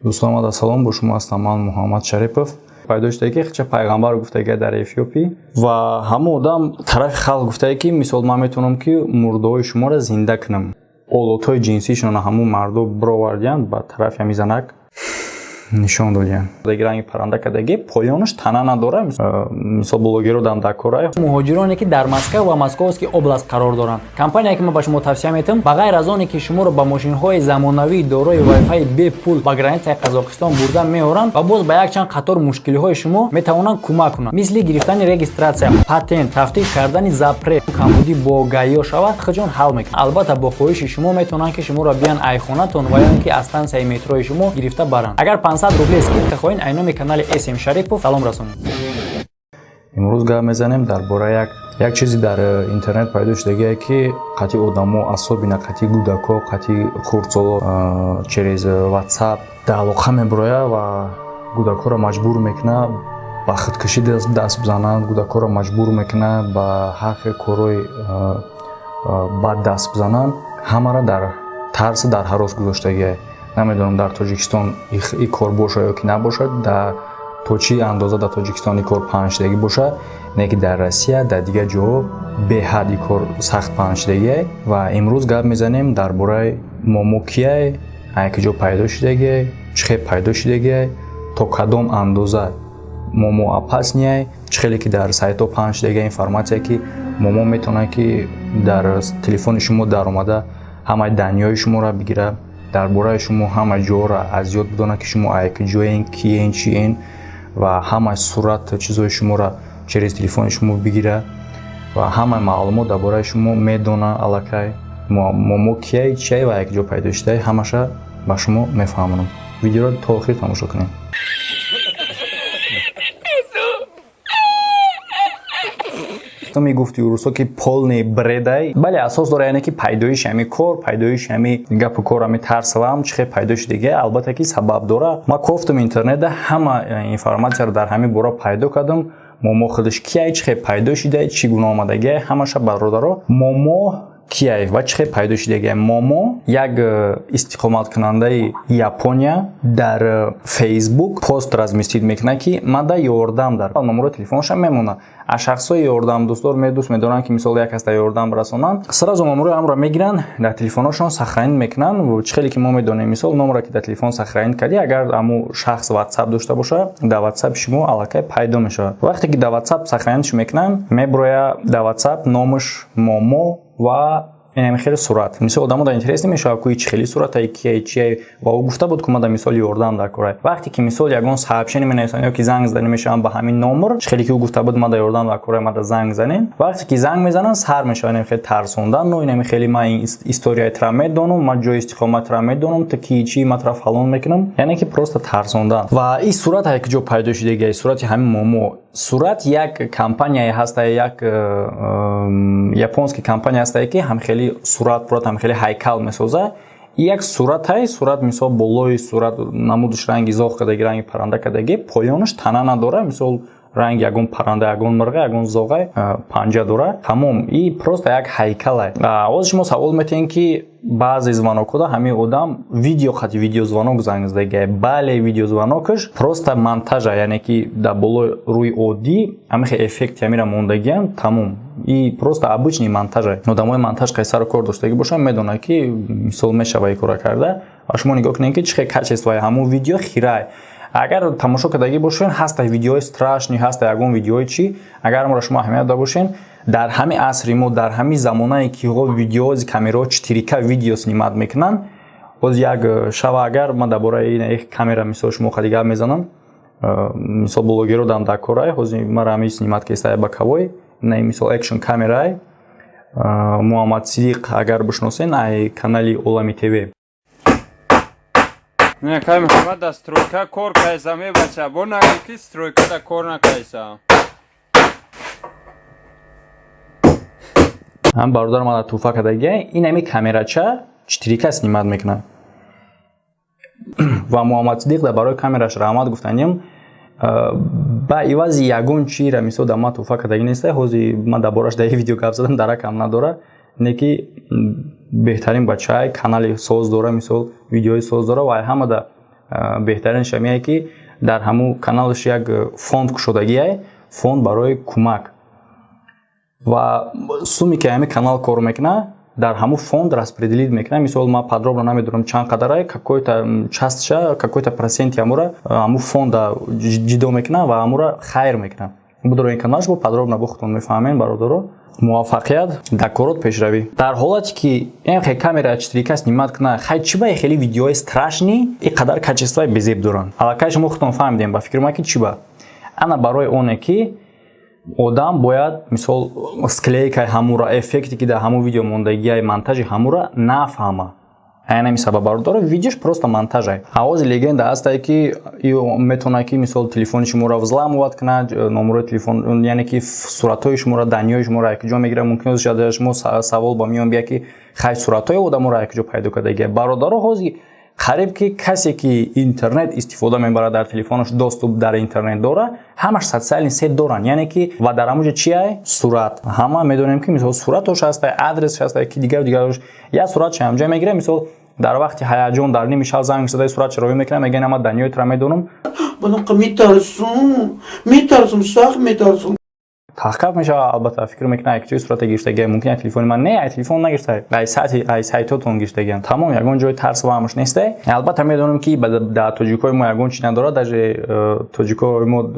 Дӯстон, омада салом, бо шумо ҳастам ман, Муҳаммад Шарипов. Пайдо шудае, ки хича пайғамбар гуфтага дар Эфиопӣ ва ҳамон одам тарафи халқ гуфтае, ки мисол ман метавонам, ки мурдаҳои шуморо зинда кунам. Олотҳои ҷинсишонро ҳамун мардо бировардиянд, ба тарафи ҳамин занак нишон додиянд. Ранги парранда кадаги, поёнаш тана надора. Мисол, блогеро дам дар кора. Муҳоҷироне, ки дар Москва ва Московский область қарор доранд, компания, ки ман ба шумо тавсия метиҳам, ба ғайр аз оне ки шуморо ба мошинҳои замонавии дорои вайфаи бепул ба границаи Қазоқистон бурда меоранд ва боз ба якчанд қатор мушкилиҳои шумо метавонанд кӯмак кунанд, мисли гирифтани регистрация, патент, тафтиш кардани запрет, камбудӣ бо ГАИ шавад, худшон ҳал мекунанд. Албатта, бо хоҳиши шумо метавонанд, ки шуморо биян айхонатон ва ё ин ки аз станцияи метрои шумо гирифта баранд. Агар 500 рубле скидка хоҳед, ай номи канали См Шарипов салом расонед. Имрӯз гап мезанем дар бораи як чизе дар интернет пайдо шудагие, ки қатъи одамо, особенно қатъи кӯдако, қатъи хурдсоло через WhatsApp дар алоқа мебирояд ва кӯдакҳоро маҷбур мекунад ба худкушӣ даст бизананд, кӯдакҳоро маҷбур мекунад ба ҳар хел корҳои бад даст бизананд. Ҳамаро дар тарс, дар ҳарос гузоштагие. Намедонам, дар Тоҷикистон ин кор бошад ё ки набошад, то чӣ андоза дар Тоҷикистон ин кор паҳншудагӣ бошад, не ки дар Россия, дар дигар ҷоҳо беҳад ин кор сахт паҳншудагие. Ва имрӯз гап мезанем дар бораи момо кияй, ай ки ҷо пайдо шудагие, чӣ хел пайдо шудагие, то кадом андоза момо опасный, чӣ хеле ки дар сайтҳо паҳн шудагия информация, ки момо метавонад, ки дар телефони шумо даромада ҳамаи данные ҳои шуморо бигирад, дар бораи шумо ҳама ҷоро аз ёд бидонад, ки шумо ай куҷоен, киен, чиен, ва ҳамаи сурат, чизҳои шуморо через телефони шумо бигирад ва ҳамаи маълумот дар бораи шумо медонад аллакай. Момо кияй, чияй ва як ҷо пайдо шудай, ҳамаша ба шумо мефаҳмонам. Видеоро то охир тамошо кунед. Ту мегуфти урусо, ки полный бред ай. Бале, асос дора, яъне ки пайдоиши ҳами кор, пайдоиши ҳами гапу кор, ҳами тарсавам чӣ хел пайдо шудагия, албатта ки сабаб дора. Ма кофтам интернета, ҳама информатсияро дар ҳамин бора пайдо кардам. Момо худаш кияй, чӣ хел пайдо шудай, чӣ гуна омадагия, ҳамаша. Бародаро, момо кияй ва чӣ хел пайдо шудагия? Момо як истиқоматкунандаи Япония дар Фейсбук пост разместить мекунад, ки мада ёрдам дар номерои телефонашам мемонад. Аз шахсҳои ёрдамдӯстдор дӯст медоранд, ки мисол як касда ёрдам расонанд, сразу номерои ҳамро мегиранд, дар телефонҳошон сохранить мекунанд. Чӣ хеле ки мо медонем, мисол, номеро ки дар телефон сохранить кардӣ, агар ҳамун шахс WhatsApp дошта бошад, дар WhatsApp шумо аллакай пайдо мешавад. Вақте ки дар WhatsApp сохранить ш мекунанд, меброяд дар WhatsApp номаш Момо ва инами хеле сурат. Мисол, одамо дар интерес намешавад, ку чӣ хели сурата, кияй, чияй. Ва ӯ гуфта буд, ку мада мисол ёрдам дар корай. Вақте ки мисол ягон сообщение менависанд ё ки занг зада мешаванд ба ҳамин номер, чӣ хеле ки ӯ гуфта буд, мада ёрдам дар корай, мада занг занен. Вақте ки занг мезананд, сар мешавад инами хеле тарсондан, инами хеле: ман историяи тра медонам, ман ҷои истиқоматра медонам, ту ки чӣ, ман тра фалон мекунам. Яъне ки просто тарсондан. Ва ин сурат ҳай ки ҷо пайдо шудагия, сурати ҳамин момо. Сурат як компанияе ҳаста, як японский компания ҳастае, ки ҳамхели сурат пурат, ҳамхели ҳайкал месоза. Як суратай, сурат мисол болои сурат намудаш ранги зоғ кадаги, ранги парранда кадаги, поёнаш тана надора. Мисол, ранги ягон парранда, ягон мирға, ягон зоғай, панҷа дора, тамом. И просто як ҳайкалай. Ҳозир шумо савол метиҳем, ки баъзе звонок ҳода ҳамин одам видео хати видеозвонок занг задагия. Бале, видеозвонок аш просто монтажа, яъне ки дар болои рӯи оддӣ ҳамин хел эффекти ҳамира мондагиам, тамом. И просто обычный монтажа. Одамои монтаж қайсаро кор доштагӣ бошанд, медонанд, ки мисол мешава и кора карда. Ва шумо нигоҳ кунед, ки чӣ хел качество и ҳамун видео хирай. Агар тамошо кардагӣ бошед, ҳаста видеои страшный, ҳаста ягон видеои чӣ. Агар амро шумо аҳамият дода бошед, дар ҳамин асри мо, дар ҳамин замонае ки видеози камераҳо 4К видео снимать мекунанд, боз як шава, агар ман дар бораи ин камера мисол шумо хади гап мезанам, мисол, блогеро дам дар корай, ҳозир мара ҳамин снимать кестай боковой, на мисол экшн камерай. Муҳаммад Сидиқ, агар бишносен, ай канали Олами ТВ. Не, кай Муҳаммад да стройка кор кайса, мебача. Бо нагӯ, ки стройка да кор накайса. Ҳам бародар мана туҳфа кардагия, ин ҳами камерача 4К снимать мекунад. Ва Муҳаммад Сидиқ да барои камераш раҳмат гуфтанем. Ба ивази ягон чиро мисол да ман туҳфа кардагӣ неста. Ҳозир ман дар бораш дар видео гап задам, даракам надора, не ки. Беҳтарин бачаай, канали соз дора, мисол, видеои соз дора ва ҳамада беҳтарин шамие, ки дар ҳамун каналаш як фонд кушодагиай, фонд барои кӯмак, ва суме ки ҳамин канал кор мекунад, дар ҳамун фонд распределить мекунад. Мисол, ман подробно намедонам чанд қадарай, какой-то часть ша, какой-то процент и ҳамура ҳамун фонда ҷидо мекунад ва ҳамура хайр мекунад. Будро ин каналш бо подробно бо худтон мефаҳмем. Бародаро, муваффақият дар корот, пешравӣ. Дар ҳолате ки хе камера 4К снимать кунад, хай чӣ ба хеле видеои страшный и қадар качество и безеб доранд? Аллакай шумо худтон фаҳмидем, ба фикри ман, ки чӣ ба. Ана барои оне ки одам бояд, мисол, склейка и ҳамура, эффекте ки дар ҳамун видео мондагиай, монтажи ҳамура нафаҳма. Айн ҳамин сабаб, бародаро, видеош просто монтажай. Авози легенда ҳастае, ки метавонад, ки, мисол, телефони шуморо взламывать кунад, номерои телефон, яъне ки суратҳои шуморо, данные ҳои шуморо як ҷо мегирад. Мумкин аст шумо савол ба миён бия, ки хай, суратҳои одаморо як ҷо пайдо кардагия. Бародаро, ҳозир қариб ки касе ки интернет истифода мебарад, дар телефонаш доступ дар интернет дора, ҳамаш социальный сеть доранд, яъне ки ва дар ҳамуҷа чи ай сурат. Ҳама медонем, ки, мисол, суратош ҳастай, адресш ҳастай, ки дигар дигарош. Як суратша ҳамҷа мегирад, мисол, дар вақти ҳаяҷон, дар ними шаб занг задаи, суратша ровӣ мекунад, мегӯяд: «Ама данные ҳои тура медонам». Метарсум, метарсум, сахт метарсум. Таҳқиқ мешавад, албатта, фикр мекунад, як ҷои сурата гирифтагия, мумкин ай телефони ман не, ай телефон нагирифта, ай сайти, ай сайтотон гирифтагиям. Тамом, ягон ҷои тарс ваҳмаш несте. Албатта, медонам, ки дар тоҷикои мо ягон чи надорад, даже тоҷикои мо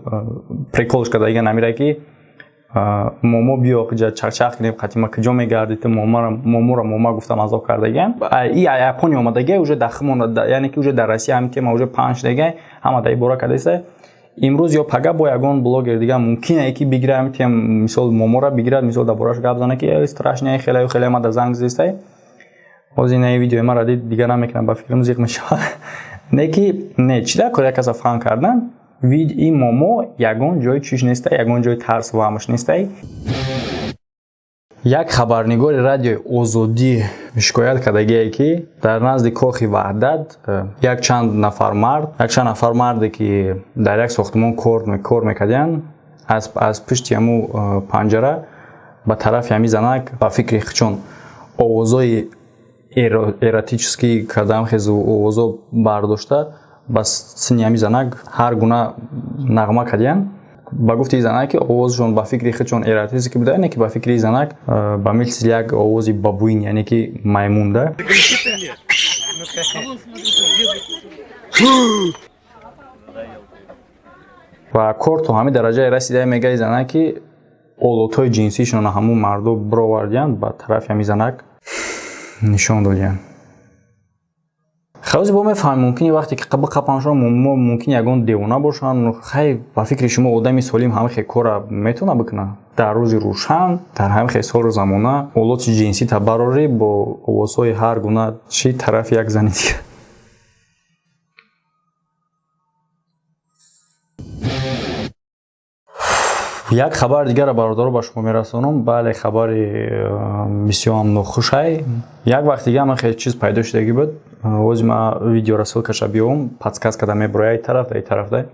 прикол ш кардагия намира, ки момо биё, ҷа чақчақ кунем, қатима куҷо мегардӣ ту, моморо мома гуфта мазоқ кардагиям. И Япония омадагия, уже дар химон, яъне ки уже дар Россия ҳамин тема уже паҳн шудагия, ҳама дар ибора кардааста. Имрӯз ё пага бо ягон блогер дига мумкине ки бигира ҳамин тем, мисол, моморо бигирад, мисол, дар бораш гап зана, ки страшный, хеле хеле ма занг зестай. Ҳозир ина видеои маро дид, дига намекунам, ба фикрам, зиқ мешавад. Не ки не, чӣ дар кор як каса фаҳм кардан, ин момо ягон ҷои чиш нестай, ягон ҷои тарс ваҳмаш нестай. Як хабарнигори Радиои Озодӣ шикоят кардагие, ки дар назди Кохи Ваҳдат якчанд нафар мард, якчанд нафар марде, ки дар як сохтмон кор мекардиянд, аз пушти ҳамун панҷара ба тарафи ҳамин занак, ба фикри хичон, овозҳои эротический кардам, хезу овозҳо бардошта, ба синни ҳамин занак ҳар гуна нағма кардиянд. Ба гуфти занак, ки овозшон ба фикри худшон эротический буда, не ки ба фикри занак ба мисли як овози бабуин, яъне ки маймунда. Ва кор то ҳамин дараҷае расида, мегаи занак, ки олотҳои ҷинсишонро ҳамун мардо бировардиянд, ба тарафи ҳамин занак нишон додиянд. Хавзи бо мефаҳмем, мумкин вақте ки қапаншон, мумкин ягон девона бошанд. Хай, ба фикри шумо, одами солим ҳамин хел кора метавонад бикунад? Дар рӯзи рӯшан, дар ҳамин хел солу замона, олоти ҷинсӣ табарорӣ бо овозҳои ҳар гуна чӣ тарафи як зани дигар. Як хабари дигарро, бародаро, ба шумо мерасонам. Бале, хабари бисёрам нохушай. Як вақт дига ҳамин хел чиз пайдо шудагӣ буд. Ози ма видеора ссылка ша биёвам, подсказка да меброя, ай тараф, ай тараф да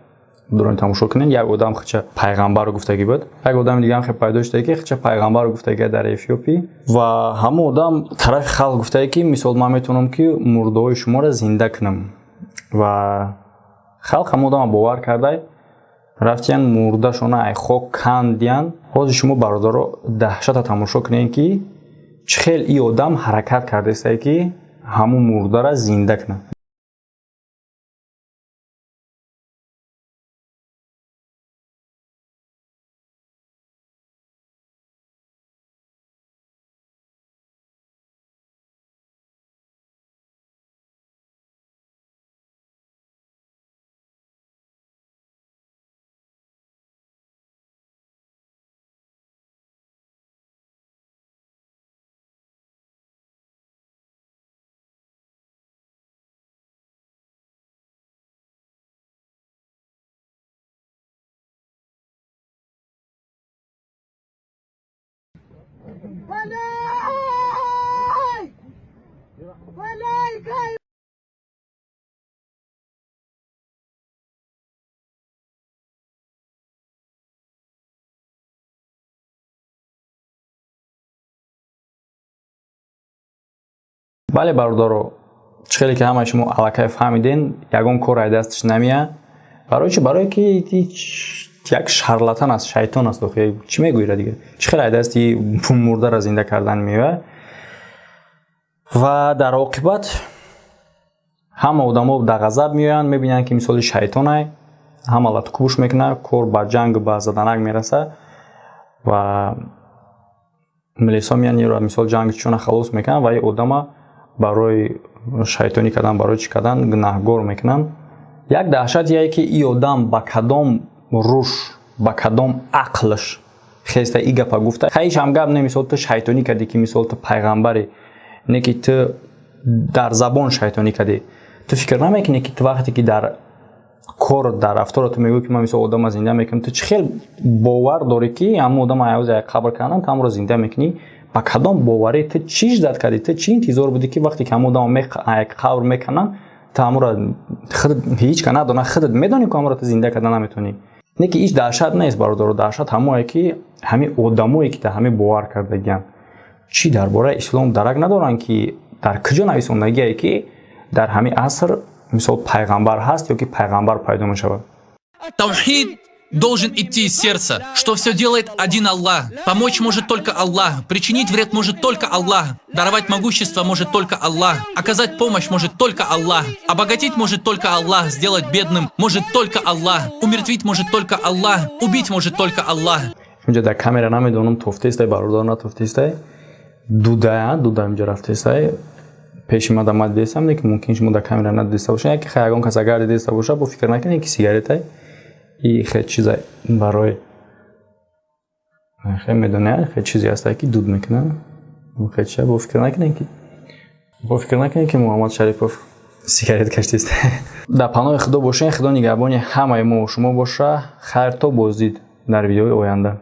дурон тамошо кунед. Як одам хича пайғамбарро гуфтагӣ буд. Як одами дигаам хел пайдо шуда, ки хича пайғамбарро гуфтагӣ дар Эфиопӣ, ва ҳамон одам тарафи халқ гуфтае, ки, мисол, ман метавонам, ки мурдаҳои шуморо зинда кунам. Ва халқ ҳамон одама бовар кардай, рафтиян, мурдашона ай хок кандиян. Ҳозир шумо, бародаро, даҳшата тамошо кунед, ки чӣ хел и одам ҳаракат кардастае, ки ҳамун мурдара зинда кунад. Walay! Walay! Kay! Бале, бародаро, чӣ хеле ки ҳамаи шумо аллакай фаҳмиден, ягон кор ай дасташ намеяд. Барои чӣ? Барое ки як шарлатан аст, шайтон аст. Охи, чӣ мегӯира дига? Чӣ хеле ай дасти мурдара зинда кардан меояд? Ва дар оқибат ҳама одамо дар ғазаб меоянд, мебинанд, ки мисоли шайтонай, ҳама латукӯш мекунад, кор ба ҷангу ба заданак мерасад ва милисо меянд, еро мисол ҷанги чона халос мекунанд ва ин одама барои шайтонӣ кардан, барои чӣ кардан гунаҳгор мекунанд. Як даҳшат яе, ки ин одам ба кадом руш, ба кадом ақлш хеста и гапа гуфта? Ҳеҷ ҳам гап не, мисол, ту шайтонӣ кардӣ, ки мисол ту пайғамбаре не, ки ту дар забон шайтонӣ кардӣ. Ту фикр намекунӣ, ки ту вақте ки дар кор, дар рафторо ту мегӯӣ, ки ман мисол одама зинда мекунам, ту чӣ хел бовар дорӣ, ки ҳамон одама аёзи қабр кардан, ту ҳамонро зинда мекунӣ? Ба кадом боварӣ? Ту чӣ ждать кардӣ? Ту чӣ интизор будӣ, ки вақте ки ҳамон одама қабр мекунанд, ту ҳамонро ҳеҷ ка надона, худат медонӣ, ки ҳамонро ту зинда карда наметавонӣ? Не, ки ҳеҷ даҳшат нест, бародаро. Даҳшат ҳамое, ки ҳамин одамое, ки дар ҳамин бовар кардагианд, чӣ дар бораи ислом дарак надоранд, ки дар куҷо нависондагие, ки дар ҳамин аср мисол пайғамбар ҳаст ё ки пайғамбар пайдо мешавад. Таухид должен идти из сердца, что все делает один Аллах. Помочь может только Аллах, причинить вред может только Аллах, даровать могущество может только Аллах, оказать помощь может только Аллах, обогатить может только Аллах, сделать бедным может только Аллах, умертвить может только Аллах, убить может только Аллах. Инҷа дар камера намедонам, тофтестай, бародар, натофтестай, дудая дуда инҷа рафтестай пеши ма, да ма дидестам, лекин мумкин шумо дар камера надидаста бошед. Яке хай, ягон кас агар дидаста боша, бо фикр накунед, ки сигаретай. И хе чиза барои хе медоне, хе чизе ҳастай, ки дуд мекунад. Хе чия, бо фикр накунед, ки Муҳаммад Шарипов сигарет каштист. Дар паноҳи Худо бошед, Худо нигаҳбони ҳамаи мо шумо боша. Хайр, то боздид дар видеои оянда.